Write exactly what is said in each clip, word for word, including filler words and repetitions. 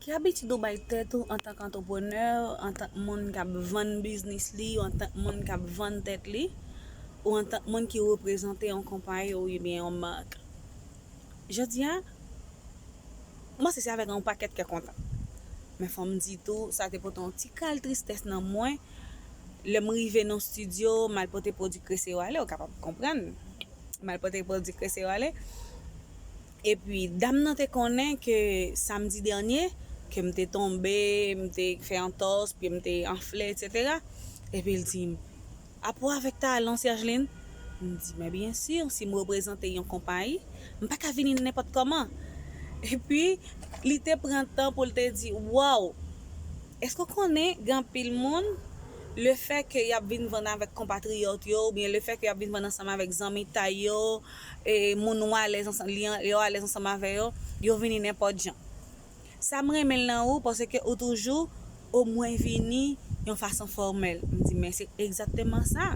Ki abitid ou bay tèt ou antank antreprenè, antank moun k ap vann biznis li, ou antank moun k ap vann tèt li, ou antank moun ki reprezante yon konpayi oubyen yon mak? Jodi a, m panse se avèk yon pakèt kè kontan. Men fò m di tou, sa te pote yon ti kal tristès nan mwen. Lè m rive nan estidyo, m al pote pwodui Kresewale, ou kapab konprann. M al pote pwodui Kresewale. Epi, dam nan te konnen ke samdi dènye, ke m te tonbe, m te fè antòs, pye m te anfle, etsetera. Epi l di m, "Apa w avèk talan, Sergeline?" M di, "Men byen si, si m reprezante yon konpayi, m pa ka vini nenpòt kòman." Epi, li te pran tan pou l te di, "Waw, èske w konnen gen anpil moun, lefètke y ap vin vann avèk konpatriyòt yo, oubyen lefètke y ap vin vann ansanm avèk zanmitay yo, e moun ou alèz ansanm, li an- yo alèz ansanm avè yo, yo vini nenpòt jan." Sa m renmen l nan ou, paske ou toujou omwen vini yon fason fòmèl. M di, "Men se egzakteman sa."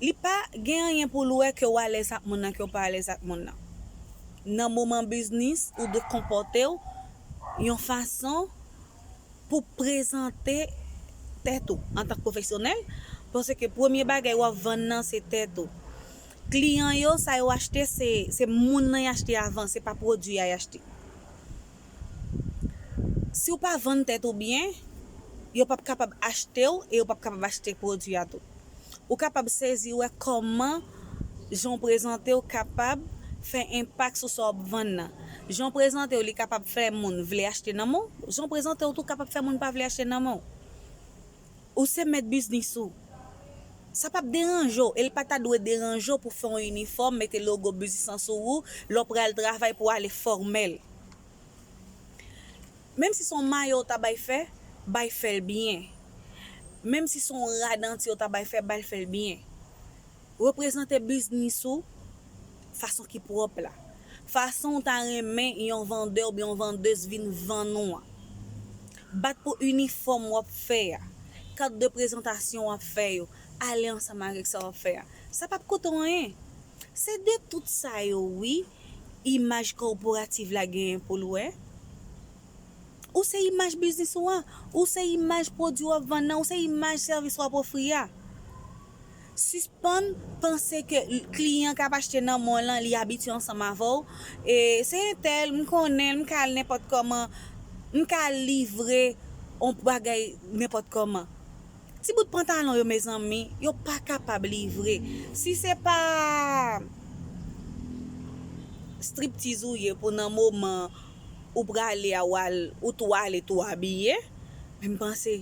Li pa gen anyen pou l wè ke w alèz ak moun nan, ke w pa alèz ak moun nan. Nan moman biznis, ou dwe konpòte w yon fason pou prezante tèt ou antank pwofesyonèl, paske premye bagay w ap vann nan se tèt ou. Kliyan yo, sa yo achte, se, se moun nan y achte avan, se pa pwodui a y achte. Si w pa vann tèt ou byen, yo p ap kapab achte w e yo p ap kapab achte pwodui a tou. Ou kapab sezi wè kòman jan w prezante w kapab fè enpak sou sa w ap vann nan. Jan w prezante w, li kapab fè moun vle achte nan men w. Jan w prezante w tou kapab fè moun pa vle achte nan men w. Ou se mèt biznis ou. Sa p ap deranje w, e l pa ta dwe deranje w pou fè yon inifòm, mete logo biznis lan sou ou, lè w pral travay pou w ale fòmèl. Menm si se yon mayo w ta bay fè, bay fè l byen. Menm si se yon rad antye w ta bay fè, bay fè l byen. Reprezante biznis ou fason ki pwòp la. Fason w ta renmen yon vandè oubyen yon vandèz vin vann ou an. Bat pou inifòm w ap fè a. Kat de prezantasyon w ap fè yo, ale ansanm avèk sa w ap fè a. Sa p ap koute w anyen. Se de tout sa yo, wi, imaj kòporativ la genyen pou l wè. Ou se imaj biznis ou an, ou se imaj pwodui w ap vann nan, ou se imaj sèvis w ap ofri a. Sispann panse ke l- kliyan k ap achte nan men w lan, li abitye ansanm avè w. E se entèl, m konnen l, m ka al nenpòt kòman, m ka al livre yon bagay nenpòt kòman. Ti bout pantalon yo, mezanmi, yo pa kapab livre. Si se pa striptiz ou ye pou nan moman ou prale a, w al, ou tou ale, tou abiye, men m panse,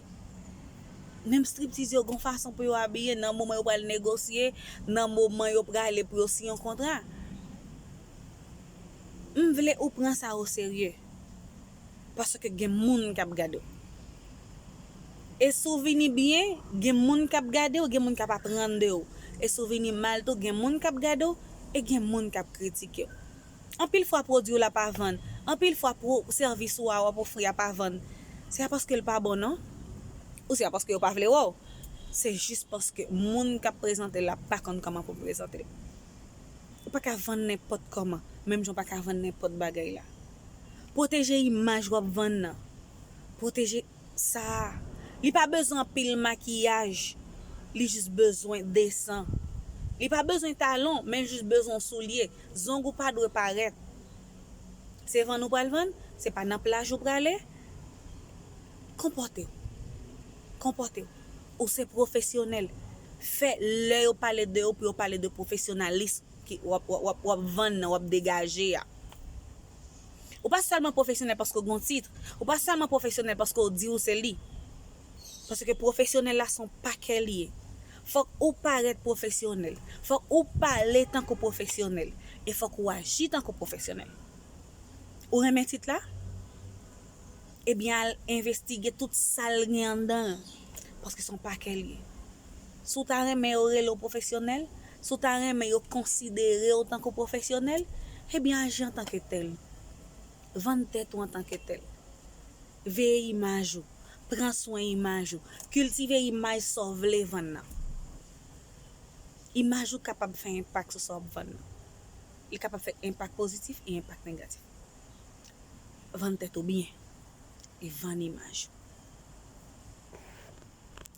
menm striptiz yo gon fason pou yo abiye, nan moman yo pral negosye, nan moman yo prale pou yo siyen yon kontra. M vle ou pran sa oserye. Paske gen moun k ap gade w. E si w vini byen, gen moun k ap gade w, gen moun k ap aprann de w. E si w vini mal tou, gen moun k ap gade w, e gen moun k ap kritike w. Anpil fwa pwodui w la pa vann, anpil fwa pwo- sèvis ou a w ap ofri a pa vann. Se pa paske l pa bon non, ou se pa paske yo pa vle wè w. Se jis paske moun k ap prezante l la pa konn kòman pou prezante l. Ou pa ka vann nenpòt kòman, menm jan w pa ka vann nenpòt bagay la. Pwoteje imaj w ap vann nan. Pwoteje sa a. Li pa bezwen anpil makiyaj. Li jis bezwen desan. Li pa bezwen talon, men l jis bezwen yon soulye. Zong ou pa dwe parèt. Se vann ou pral vann, se pa nan plaj ou prale. Konpòte w. Konpòte w. Ou se pwofesyonèl. Fè lè yo pale de ou pou yo pale de pwofesyonalis ki w ap, w ap, w ap, w ap vann nan, w ap degaje a. Ou pa sèlman pwofesyonèl paske w gen yon tit. Ou pa sèlman pwofesyonèl paske w di ou se li. Paske pwofesyonèl la se yon pakè li ye. Fòk ou parèt pwofesyonèl. Fòk ou pale tankou pwofesyonèl. E fòk ou aji tankou pwofesyonèl. Ou renmen tit la? Ebyen, al envestige tout sa l gen anndan l. Paske se yon pakè l ye. Si w ta renmen yo rele w pwofesyonèl, si w ta renmen yo konsidere w tankou pwofesyonèl, ebyen, aji antanke tèl. Vann tèt ou antanke tèl. Veye imaj ou. Pran swen imaj ou. Kiltive imaj sa w vle vann nan. Imaj ou kapab fè enpak sou sa w ap vann nan. Li kapab fè enpak pozitif e enpak negatif. Vann tèt ou byen. E vann imaj ou.